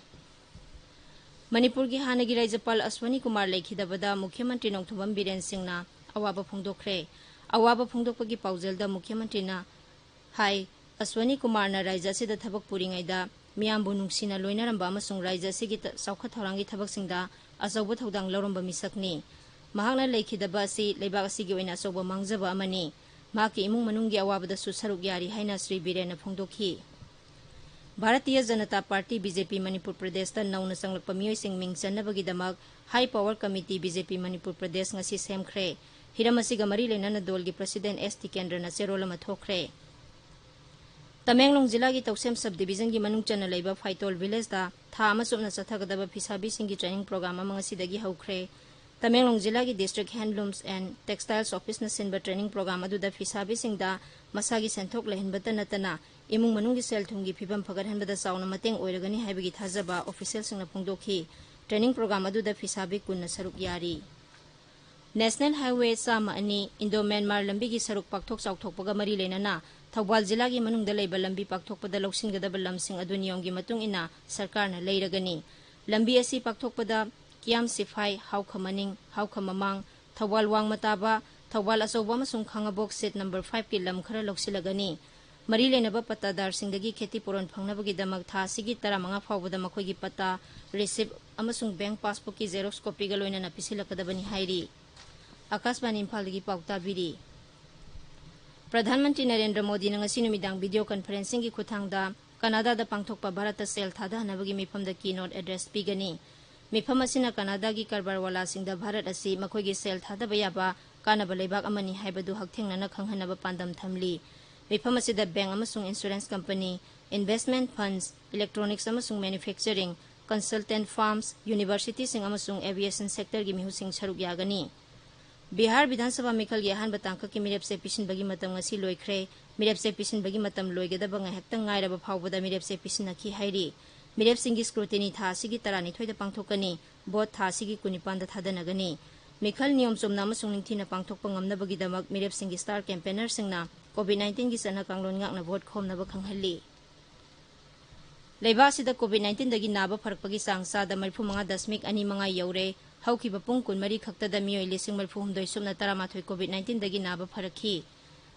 ꯃꯅꯤꯄꯨꯔꯒꯤ ꯍꯥꯟꯅꯒꯤ ꯔꯥꯖ꯭ꯌꯄꯥꯜ ꯑꯁ꯭ꯋꯅꯤ ꯀꯨꯃꯥꯔ ꯂꯩꯈꯤꯗꯕꯗ ꯃꯨꯈ꯭ꯌ ꯃꯟꯇ꯭ꯔꯤ ꯅꯣꯡꯊꯣꯝꯕꯝ ꯕꯤꯔꯦꯟ ꯁꯤꯡꯅ ꯑꯋꯥꯕ ꯐꯣꯡꯗꯣꯛꯈ꯭ꯔꯦ꯫ ꯑꯋꯥꯕ ꯐꯣꯡꯗꯣꯛꯄꯒꯤ ꯄꯥꯎꯖꯦꯜꯗ ꯃꯨꯈ꯭ꯌ ꯃꯟꯇ꯭ꯔꯤꯅ ꯍꯥꯏ, ꯑꯁ꯭ꯋꯅꯤ ꯀꯨꯃꯥꯔꯅ ꯔꯥꯖ꯭ꯌ ꯑꯁꯤꯗ ꯊꯕꯛ ꯄꯨꯔꯤꯉꯩꯗ ꯃꯤꯌꯥꯝꯕꯨ ꯅꯨꯡꯁꯤꯅ ꯂꯣꯏꯅꯔꯝꯕ ꯑꯃꯁꯨꯡ ꯔꯥꯖ꯭ꯌ ꯑꯁꯤꯒꯤ ꯇ-, ꯆꯥꯎꯈꯠ ꯊꯧꯔꯥꯡꯒꯤ ꯊꯕꯛꯁꯤꯡꯗ ꯑꯆꯧꯕ ꯊꯧꯗꯥꯡ ꯂꯧꯔꯝꯕ ꯃꯤꯁꯛꯅꯤ꯫ ꯃꯍꯥꯛꯅ ꯂꯩꯈꯤꯗꯕ ꯑꯁꯤ ꯂꯩꯕꯥꯛ ꯑꯁꯤꯒꯤ ꯑꯣꯏꯅ ꯑꯆꯧꯕ ꯃꯥꯡꯖꯕ ꯑꯃꯅꯤ꯫ ꯃꯍꯥꯛꯀꯤ ꯏꯃꯨꯡ ꯃꯅꯨꯡꯒꯤ ꯑꯋꯥꯕꯗꯁꯨ ꯁꯔꯨꯛ ꯌꯥꯔꯤ ꯍꯥꯏꯅ ꯁ꯭ꯔꯤ ꯕꯤꯔꯦꯟꯅ ꯐꯣꯡꯗꯣꯛꯈꯤ꯫ Bharatiya Janata party, B J ꯄꯤ, ꯃꯅꯤꯄꯨꯔ ꯄ꯭ꯔꯗꯦꯁꯇ ꯅꯧꯅ ꯆꯪꯂꯛꯄ ꯃꯤꯑꯣꯏꯁꯤꯡ ꯃꯤꯡ ꯆꯟꯅꯕꯒꯤꯗꯃꯛ ꯍꯥꯏ ꯄꯥꯋꯔ ꯀꯃꯤꯇꯤ, ꯕꯤ ꯖꯦ ꯄꯤ, ꯃꯅꯤꯄꯨꯔ ꯄ꯭ꯔꯗꯦꯁ ꯉꯁꯤ ꯁꯦꯝꯈ꯭ꯔꯦ꯫ ꯍꯤꯔꯝ ꯑꯁꯤꯒ ꯃꯔꯤ ꯂꯩꯅꯅ ꯗꯣꯜꯒꯤ ꯄ꯭ꯔꯁꯤꯗꯦꯟ ꯑꯦꯁ ꯇꯤꯀꯦꯟꯗ꯭ꯔꯅ ꯆꯦꯔꯣꯜ ꯑꯃ ꯊꯣꯛꯈ꯭ꯔꯦ꯫ ꯇꯃꯦꯡꯂꯣꯡ ꯖꯤꯂꯥꯒꯤ ꯇꯧꯁꯦꯝ ꯁꯕ ꯗꯤꯕꯤꯖꯟꯒꯤ ꯃꯅꯨꯡ ꯆꯟꯅ ꯂꯩꯕ ꯐꯥꯏꯇꯣꯜ ꯚꯤꯂꯦꯖꯇ ꯊꯥ ꯑꯃ ꯆꯨꯞꯅ ꯆꯠꯊꯒꯗꯕ ꯐꯤꯁꯥꯕꯤꯁꯤꯡꯒꯤ ꯇ꯭ꯔꯦꯅꯤꯡ ꯄ꯭ꯔꯣꯒ꯭ꯔꯥꯝ ꯑꯃ ꯉꯁꯤꯗꯒꯤ ꯍꯧꯈ꯭ꯔꯦ꯫ ꯇꯃꯦꯡꯂꯣꯡ ꯖꯤꯂꯥꯒꯤ District Handlooms and Textiles Officeꯅ ꯁꯤꯟꯕ ꯇ꯭ꯔꯦꯅꯤꯡ ꯄ꯭ꯔꯣꯒ꯭ꯔꯥꯝ ꯑꯗꯨꯗ ꯐꯤꯁꯥꯕꯤꯁꯤꯡꯗ ꯃꯁꯥꯒꯤ ꯁꯦꯟꯊꯣꯛ ꯂꯩꯍꯟꯕꯇ ꯅꯠꯇꯅ ꯏꯃꯨꯡ ꯃꯅꯨꯡꯒꯤ ꯁꯦꯜ ꯊꯨꯝꯒꯤ ꯐꯤꯕꯝ ꯐꯒꯠꯍꯟꯕꯗ ꯆꯥꯎꯅ ꯃꯇꯦꯡ ꯑꯣꯏꯔꯒꯅꯤ ꯍꯥꯏꯕꯒꯤ ꯊꯥꯖꯕ ꯑꯣꯐꯤꯁꯤꯌꯦꯜꯁꯤꯡꯅ ꯐꯣꯡꯗꯣꯛꯈꯤ꯫ ꯇ꯭ꯔꯦꯅꯤꯡ ꯄ꯭ꯔꯣꯒ꯭ꯔꯥꯝ ꯑꯗꯨꯗ ꯐꯤꯁꯥꯕꯤ ꯀꯨꯟꯅ ꯁꯔꯨꯛ ꯌꯥꯔꯤ꯫ National Highway ꯆꯥꯝꯃ ꯑꯅꯤ Indo-Myanmar ꯂꯝꯕꯤꯒꯤ ꯁꯔꯨꯛ ꯄꯥꯛꯊꯣꯛ ꯆꯥꯎꯊꯣꯛꯄꯒ ꯃꯔꯤ ꯂꯩꯅꯅ ꯊꯧꯕꯥꯜ ꯖꯤꯂꯥꯒꯤ ꯃꯅꯨꯡꯗ ꯂꯩꯕ ꯂꯝꯕꯤ ꯄꯥꯛꯊꯣꯛꯄꯗ ꯂꯧꯁꯤꯟꯒꯗꯕ ꯂꯝꯁꯤꯡ ꯑꯗꯨ ꯅꯤꯌꯣꯝꯒꯤ ꯃꯇꯨꯡ ꯏꯟꯅ ꯁꯔꯀꯥꯔꯅ ꯂꯩꯔꯒꯅꯤ꯫ ꯂꯝꯕꯤ ꯑꯁꯤ ꯄꯥꯛꯊꯣꯛꯄꯗ ꯀꯤꯌꯥꯝ ꯁꯤꯐꯥꯏ, ꯍꯥꯎꯈ ꯃꯅꯤꯡ, ꯍꯥꯎꯈ ꯃꯃꯥꯡ, ꯊꯧꯕꯥꯜ ꯋꯥꯡꯃ ꯇꯥꯕ, ꯊꯧꯕꯥꯜ ꯑꯆꯧꯕ ꯑꯃꯁꯨꯡ ꯈꯥꯉꯕꯣꯛ ꯁꯤꯠ ꯅꯝꯕꯔ ꯐꯥꯏꯚꯀꯤ ꯂꯝ ꯈꯔ ꯂꯧꯁꯤꯜꯂꯒꯅꯤ꯫ ꯃꯔꯤ ꯂꯩꯅꯕ ꯄꯠꯇꯥꯗꯥꯔꯁꯤꯡꯗꯒꯤ ꯈꯦꯇꯤ ꯄꯨꯔꯣꯟ ꯐꯪꯅꯕꯒꯤꯗꯃꯛ ꯊꯥ ꯑꯁꯤꯒꯤ ꯇꯔꯥꯃꯉꯥ ꯐꯥꯎꯕꯗ ꯃꯈꯣꯏꯒꯤ ꯄꯠꯇꯥ, ꯔꯤꯁꯤꯞ ꯑꯃꯁꯨꯡ ꯕꯦꯡꯛ ꯄꯥꯁꯕꯨꯛꯀꯤ ꯖꯦꯔꯣꯛꯁ ꯀꯣꯄꯤꯒ ꯂꯣꯏꯅꯅ ꯄꯤꯁꯤꯜꯂꯛꯀꯗꯕꯅꯤ ꯍꯥꯏꯔꯤ꯫ ꯑꯀꯥꯁꯕꯥꯅꯤ ꯏꯝꯐꯥꯜꯗꯒꯤ ꯄꯥꯎ ꯇꯥꯕꯤꯔꯤ꯫ ꯄ꯭ꯔꯙꯥꯟ ꯃꯟꯇ꯭ꯔꯤ ꯅꯔꯦꯟꯗ꯭ꯔ ꯃꯣꯗꯤꯅ ꯉꯁꯤ ꯅꯨꯃꯤꯗꯥꯡ ꯚꯤꯗꯤꯑꯣ ꯀꯟꯐꯔꯦꯟꯁꯤꯡꯒꯤ ꯈꯨꯠꯊꯥꯡꯗ ꯀꯅꯥꯗꯥꯗ ꯄꯥꯡꯊꯣꯛꯄ ꯚꯥꯔꯠꯇ ꯁꯦꯜ ꯊꯥꯗꯍꯟꯅꯕꯒꯤ ꯃꯤꯐꯝꯗ keynote address ꯄꯤꯒꯅꯤ꯫ ꯃꯤꯐꯝ ꯑꯁꯤꯅ ꯀꯅꯥꯗꯥꯒꯤ ꯀꯔꯕꯥꯔꯋꯥꯂꯥꯁꯤꯡꯗ ꯚꯥꯔꯠ ꯑꯁꯤ ꯃꯈꯣꯏꯒꯤ ꯁꯦꯜ ꯊꯥꯗꯕ ꯌꯥꯕ ꯀꯥꯟꯅꯕ ꯂꯩꯕꯥꯛ ꯑꯃꯅꯤ ꯍꯥꯏꯕꯗꯨ ꯍꯛꯊꯦꯡꯅꯅ ꯈꯪꯍꯟꯅꯕ ꯄꯥꯟꯗꯝ ꯊꯝꯂꯤ꯫ ꯃꯤꯐꯝ ꯑꯁꯤꯗ ꯕꯦꯡꯛ ꯑꯃꯁꯨꯡ ꯏꯟꯁꯨꯔꯦꯟꯁ ꯀꯝꯄꯅꯤ, ꯏꯟꯚꯦꯁ꯭ꯠꯃꯦꯟꯠ ꯐꯟꯗꯁ, ꯏꯂꯦꯛꯇ꯭ꯔꯣꯅꯤꯛꯁ ꯑꯃꯁꯨꯡ ꯃꯦꯅ꯭ꯌꯨꯐꯦꯛꯆꯔꯤꯡ, ꯀꯟꯁꯜꯇꯦꯟꯠ ꯐꯥꯔꯝꯁ, ꯌꯨꯅꯤꯚꯔꯁꯤꯇꯤꯁꯤꯡ ꯑꯃꯁꯨꯡ ꯑꯦꯚꯤꯌꯦꯁꯟ ꯁꯦꯛꯇꯔꯒꯤ ꯃꯤꯍꯨꯠꯁꯤꯡ ꯁꯔꯨꯛ ꯌꯥꯒꯅꯤ꯫ ꯕꯤꯍꯥꯔ ꯕꯤꯙꯥꯟ ꯁꯚꯥ ꯃꯤꯈꯜꯒꯤ ꯑꯍꯥꯟꯕ ꯇꯥꯡꯀꯛꯀꯤ ꯃꯤꯔꯦꯞꯆꯦ ꯄꯤꯁꯤꯟꯕꯒꯤ ꯃꯇꯝ ꯉꯁꯤ ꯂꯣꯏꯈ꯭ꯔꯦ꯫ ꯃꯤꯔꯦꯞꯆꯦ ꯄꯤꯁꯤꯟꯕꯒꯤ ꯃꯇꯝ ꯂꯣꯏꯒꯗꯕ ꯉꯥꯏꯍꯥꯛꯇꯪ ꯉꯥꯏꯔꯕ ꯐꯥꯎꯕꯗ ꯃꯤꯔꯦꯞꯆꯦ ꯄꯤꯁꯤꯟꯅꯈꯤ ꯍꯥꯏꯔꯤ꯫ ꯃꯤꯔꯦꯞꯁꯤꯡꯒꯤ ꯁ꯭ꯀ꯭ꯔꯨꯇꯤꯅꯤ ꯊꯥ ꯑꯁꯤꯒꯤ ꯇꯔꯥꯅꯤꯊꯣꯏꯗ ꯄꯥꯡꯊꯣꯛꯀꯅꯤ꯫ ꯚꯣꯠ ꯊꯥ ꯑꯁꯤꯒꯤ ꯀꯨꯟꯅꯤꯄꯥꯟꯗ ꯊꯥꯗꯅꯒꯅꯤ꯫ ꯃꯤꯈꯜ ꯅꯤꯌꯣꯝ ꯆꯨꯝꯅ ꯑꯃꯁꯨꯡ ꯅꯤꯡꯊꯤꯅ ꯄꯥꯡꯊꯣꯛꯄ ꯉꯝꯅꯕꯒꯤꯗꯃꯛ ꯃꯤꯔꯦꯞꯁꯤꯡꯒꯤ ꯁ꯭ꯇꯥꯔ ꯀꯦꯝꯄꯦꯅꯔꯁꯤꯡꯅ ꯀꯣꯚꯤꯗ ꯅꯥꯏꯟꯇꯤꯟꯒꯤ ꯆꯠꯅ ꯀꯥꯡꯂꯣꯟ ꯉꯥꯛꯅ ꯚꯣꯠ ꯈꯣꯝꯅꯕ ꯈꯪꯍꯜꯂꯤ꯫ ꯂꯩꯕꯥꯛ ꯑꯁꯤꯗ ꯀꯣꯚꯤꯗ ꯅꯥꯏꯟꯇꯤꯟꯗꯒꯤ ꯅꯥꯕ ꯐꯔꯛꯄꯒꯤ ꯆꯥꯡ ꯆꯥꯗ ꯃꯔꯤꯐꯨ ꯃꯉꯥ ꯗꯁꯃꯤꯛ ꯑꯅꯤ ꯃꯉꯥ ꯌꯧꯔꯦ꯫ ꯍꯧꯈꯤꯕ ꯄꯨꯡ ꯀꯨꯟꯃꯔꯤ ꯈꯛꯇꯗ ꯃꯤꯑꯣꯏ ꯂꯤꯁꯤꯡ ꯃꯔꯤꯐꯨ ꯍꯨꯝꯗꯣꯏ ꯁꯨꯞꯅ ꯇꯔꯥꯃꯥꯊꯣꯏ ꯀꯣꯚꯤꯗ ꯅꯥꯏꯟꯇꯤꯟꯗꯒꯤ ꯅꯥꯕ ꯐꯔꯛꯈꯤ꯫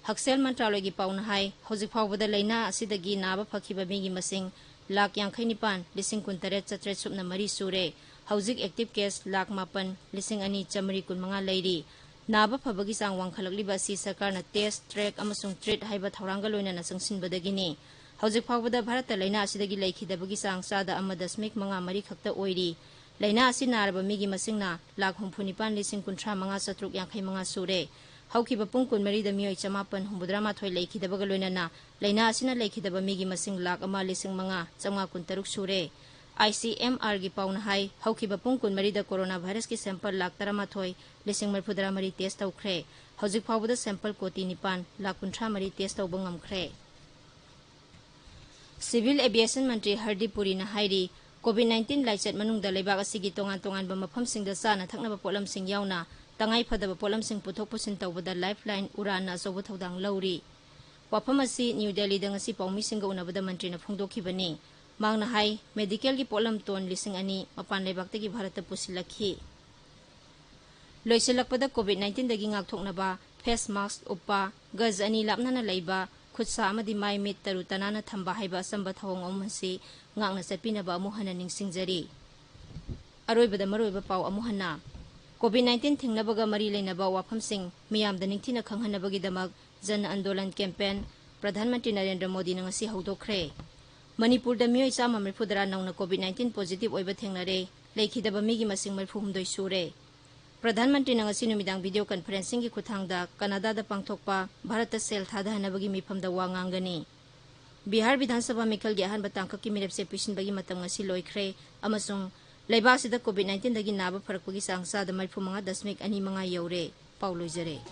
ꯍꯛꯁꯦꯜ ꯃꯟꯇ꯭ꯔꯥꯂꯣꯏꯒꯤ ꯄꯥꯎꯅ ꯍꯥꯏ, ꯍꯧꯖꯤꯛ ꯐꯥꯎꯕꯗ ꯂꯥꯏꯅꯥ ꯑꯁꯤꯗꯒꯤ ꯅꯥꯕ ꯐꯈꯤꯕ ꯃꯤꯒꯤ ꯃꯁꯤꯡ ꯂꯥꯈ ꯌꯥꯡꯈꯩ ꯅꯤꯄꯥꯟ, ꯂꯤꯁꯤꯡ ꯀꯨꯟꯇꯔꯦꯠ, ꯆꯥꯇ꯭ꯔꯦꯠ ꯁꯨꯞꯅ ꯃꯔꯤ ꯁꯨꯔꯦ꯫ ꯍꯧꯖꯤꯛ ꯑꯦꯛꯇꯤꯚ ꯀꯦꯁ ꯂꯥꯈ ꯃꯥꯄꯟ, ꯂꯤꯁꯤꯡ ꯑꯅꯤ, ꯆꯥꯃꯔꯤ ꯀꯨꯟꯃꯉꯥ ꯂꯩꯔꯤ꯫ ꯅꯥꯕ ꯐꯕꯒꯤ ꯆꯥꯡ ꯋꯥꯡꯈꯠꯂꯛꯂꯤꯕ ꯑꯁꯤ ꯁꯔꯀꯥꯔꯅ ꯇꯦꯁ, ꯇ꯭ꯔꯦꯛ ꯑꯃꯁꯨꯡ ꯇ꯭ꯔꯤꯠ ꯍꯥꯏꯕ ꯊꯧꯔꯥꯡꯒ ꯂꯣꯏꯅꯅ ꯆꯪꯁꯤꯟꯕꯗꯒꯤꯅꯤ꯫ ꯍꯧꯖꯤꯛ ꯐꯥꯎꯕꯗ ꯚꯥꯔꯠꯇ ꯂꯥꯏꯅꯥ ꯑꯁꯤꯗꯒꯤ ꯂꯩꯈꯤꯗꯕꯒꯤ ꯆꯥꯡ ꯆꯥꯗ ꯑꯃ ꯗꯁꯃꯤꯛ ꯃꯉꯥ ꯃꯔꯤ ꯈꯛꯇ ꯑꯣꯏꯔꯤ꯫ ꯂꯥꯏꯅꯥ ꯑꯁꯤ ꯅꯥꯔꯕ ꯃꯤꯒꯤ ꯃꯁꯤꯡꯅ ꯂꯥꯈ ꯍꯨꯝꯐꯨ ꯅꯤꯄꯥꯟ, ꯂꯤꯁꯤꯡ ꯀꯨꯟꯊ꯭ꯔꯥ ꯃꯉꯥ, ꯆꯥꯇ꯭ꯔꯨꯛ ꯌꯥꯡꯈꯩ ꯃꯉꯥ ꯁꯨꯔꯦ꯫ ꯍꯧꯈꯤꯕ ꯄꯨꯡ ꯀꯨꯟꯃꯔꯤꯗ ꯃꯤꯑꯣꯏ ꯆꯃꯥꯄꯟ ꯍꯨꯝꯐꯨꯇꯔꯥ ꯃꯥꯊꯣꯏ ꯂꯩꯈꯤꯗꯕꯒ ꯂꯣꯏꯅꯅ ꯂꯥꯏꯅꯥ ꯑꯁꯤꯅ ꯂꯩꯈꯤꯗꯕ ꯃꯤꯒꯤ ꯃꯁꯤꯡ ꯂꯥꯈ ꯑꯃ, ꯂꯤꯁꯤꯡ ꯃꯉꯥ, ꯆꯥꯝꯃꯉꯥ ꯀꯨꯟꯇꯔꯨꯛ ꯁꯨꯔꯦ꯫ ꯑꯥꯏ ꯁꯤ ꯑꯦꯝ ꯑꯥꯔꯒꯤ ꯄꯥꯎꯅ ꯍꯥꯏ, ꯍꯧꯈꯤꯕ ꯄꯨꯡ ꯀꯨꯟꯃꯔꯤꯗ ꯀꯣꯔꯣꯅꯥ ꯚꯥꯏꯔꯁꯀꯤ ꯁꯦꯝꯄꯜ ꯂꯥꯈ ꯇꯔꯥꯃꯥꯊꯣꯏ, ꯂꯤꯁꯤꯡ ꯃꯔꯤꯐꯨꯇꯔꯥ ꯃꯔꯤ ꯇꯦꯁ ꯇꯧꯈ꯭ꯔꯦ꯫ ꯍꯧꯖꯤꯛ ꯐꯥꯎꯕꯗ ꯁꯦꯝꯄꯜ ꯀꯣꯇꯤ ꯅꯤꯄꯥꯟ, ꯂꯥꯈ ꯀꯨꯟꯊ꯭ꯔꯥ ꯃꯔꯤ ꯇꯦꯁ ꯇꯧꯕ ꯉꯝꯈ꯭ꯔꯦ꯫ ꯁꯤꯚꯤꯜ ꯑꯦꯚꯤꯌꯦꯁꯟ ꯃꯟꯇ꯭ꯔꯤ ꯍꯔꯗꯤꯞ ꯄꯨꯔꯤꯅ ꯍꯥꯏꯔꯤ, ꯀꯣꯚꯤꯗ ꯅꯥꯏꯟꯇꯤꯟ ꯂꯥꯏꯆꯠ ꯃꯅꯨꯡꯗ ꯂꯩꯕꯥꯛ ꯑꯁꯤꯒꯤ ꯇꯣꯉꯥꯟ ꯇꯣꯉꯥꯟꯕ ꯃꯐꯝꯁꯤꯡꯗ ꯆꯥꯅ ꯊꯛꯅꯕ ꯄꯣꯠꯂꯝꯁꯤꯡ ꯌꯥꯎꯅ ꯇꯉꯥꯏ ꯐꯗꯕ ꯄꯣꯠꯂꯝꯁꯤꯡ ꯄꯨꯊꯣꯛ ꯄꯨꯁꯤꯟ ꯇꯧꯕꯗ ꯂꯥꯏꯐꯂꯥꯏꯟ ꯎꯔꯥꯟꯅ ꯑꯆꯧꯕ ꯊꯧꯗꯥꯡ ꯂꯧꯔꯤ꯫ ꯋꯥꯐꯝ ꯑꯁꯤ ꯅ꯭ꯌꯨ ꯗꯦꯜꯂꯤꯗ ꯉꯁꯤ ꯄꯥꯎꯃꯤꯁꯤꯡꯒ ꯎꯅꯕꯗ ꯃꯟꯇ꯭ꯔꯤꯅ ꯐꯣꯡꯗꯣꯛꯈꯤꯕꯅꯤ꯫ ꯃꯍꯥꯛꯅ ꯍꯥꯏ, ꯃꯦꯗꯤꯀꯦꯜꯒꯤ ꯄꯣꯠꯂꯝ ꯇꯣꯟ ꯂꯤꯁꯤꯡ ꯑꯅꯤ ꯃꯄꯥꯟ ꯂꯩꯕꯥꯛꯇꯒꯤ ꯚꯥꯔꯠꯇ ꯄꯨꯁꯤꯜꯂꯛꯈꯤ꯫ ꯂꯣꯏꯁꯤꯜꯂꯛꯄꯗ ꯀꯣꯚꯤꯗ ꯅꯥꯏꯟꯇꯤꯟꯗꯒꯤ ꯉꯥꯛꯊꯣꯛꯅꯕ ꯐꯦꯁ ꯃꯥꯁꯛ ꯎꯞꯄ, ꯒꯖ ꯑꯅꯤ ꯂꯥꯞꯅꯅ ꯂꯩꯕ, ꯈꯨꯠ ꯁꯥ ꯑꯃꯗꯤ ꯃꯥꯏ ꯃꯤꯠ ꯇꯔꯨ ꯇꯅꯥꯟꯅ ꯊꯝꯕ ꯍꯥꯏꯕ ꯑꯆꯝꯕ ꯊꯧꯑꯣꯡ ꯑꯍꯨꯝ ꯑꯁꯤ ꯉꯥꯛꯅ ꯆꯠꯄꯤꯅꯕ ꯑꯃꯨꯛ ꯍꯟꯅ ꯅꯤꯡꯁꯤꯡꯖꯔꯤ꯫ ꯑꯔꯣꯏꯕꯗ ꯃꯔꯨꯑꯣꯏꯕ ꯄꯥꯎ ꯑꯃꯨꯛ ꯍꯟꯅ꯫ ꯀꯣꯚꯤꯗ ꯅꯥꯏꯟꯇꯤꯟ ꯊꯤꯡꯅꯕꯒ ꯃꯔꯤ ꯂꯩꯅꯕ ꯋꯥꯐꯝꯁꯤꯡ ꯃꯤꯌꯥꯝꯗ ꯅꯤꯡꯊꯤꯅ ꯈꯪꯍꯟꯅꯕꯒꯤꯗꯃꯛ ꯖꯟ ꯑꯟꯗꯣꯂꯟ ꯀꯦꯝꯄꯦꯟ ꯄ꯭ꯔꯙꯥꯟ ꯃꯟꯇ꯭ꯔꯤ ꯅꯔꯦꯟꯗ꯭ꯔ ꯃꯣꯗꯤꯅ ꯉꯁꯤ ꯍꯧꯗꯣꯛꯈ꯭ꯔꯦ꯫ ꯃꯅꯤꯄꯨꯔꯗ ꯃꯤꯑꯣꯏ ꯆꯥꯝꯃ ꯃꯔꯤꯐꯨꯇꯔꯥ ꯅꯧꯅ ꯀꯣꯚꯤꯗ ꯅꯥꯏꯟꯇꯤꯟ ꯄꯣꯖꯤꯇꯤꯚ ꯑꯣꯏꯕ ꯊꯦꯡꯅꯔꯦ꯫ ꯂꯩꯈꯤꯗꯕ ꯃꯤꯒꯤ ꯃꯁꯤꯡ ꯃꯔꯤꯐꯨ ꯍꯨꯝꯗꯣꯏ ꯁꯨꯔꯦ꯫ ꯄ꯭ꯔꯙꯥꯟ ꯃꯟꯇ꯭ꯔꯤꯅ ꯉꯁꯤ ꯅꯨꯃꯤꯗꯥꯡ ꯚꯤꯗꯤꯑꯣ ꯀꯟꯐꯔꯦꯟꯁꯤꯡꯒꯤ ꯈꯨꯠꯊꯥꯡꯗ ꯀꯅꯥꯗꯥꯗ ꯄꯥꯡꯊꯣꯛꯄ ꯚꯥꯔꯠꯇ ꯁꯦꯜ ꯊꯥꯗꯍꯟꯅꯕꯒꯤ ꯃꯤꯐꯝꯗ ꯋꯥ ꯉꯥꯡꯒꯅꯤ꯫ ꯕꯤꯍꯥꯔ ꯕꯤꯙꯥꯟ ꯁꯚꯥ ꯃꯤꯈꯜꯒꯤ ꯑꯍꯥꯟꯕ ꯇꯥꯡꯀꯛꯀꯤ ꯃꯤꯔꯦꯞꯁꯦ ꯄꯤꯁꯤꯟꯕꯒꯤ ꯃꯇꯝ ꯉꯁꯤ ꯂꯣꯏꯈ꯭ꯔꯦ ꯑꯃꯁꯨꯡ ꯂꯩꯕꯥꯛ ꯑꯁꯤꯗ COVID nineteen ꯗꯒꯤ ꯅꯥꯕ ꯐꯔꯛꯄꯒꯤ ꯆꯥꯡ ꯆꯥꯗ ꯃꯔꯤꯐꯨ ꯃꯉꯥ ꯗꯁꯃꯤꯛ ꯑꯅꯤ ꯃꯉꯥ ꯌꯧꯔꯦ꯫ ꯄꯥꯎ ꯂꯣꯏꯖꯔꯦ꯫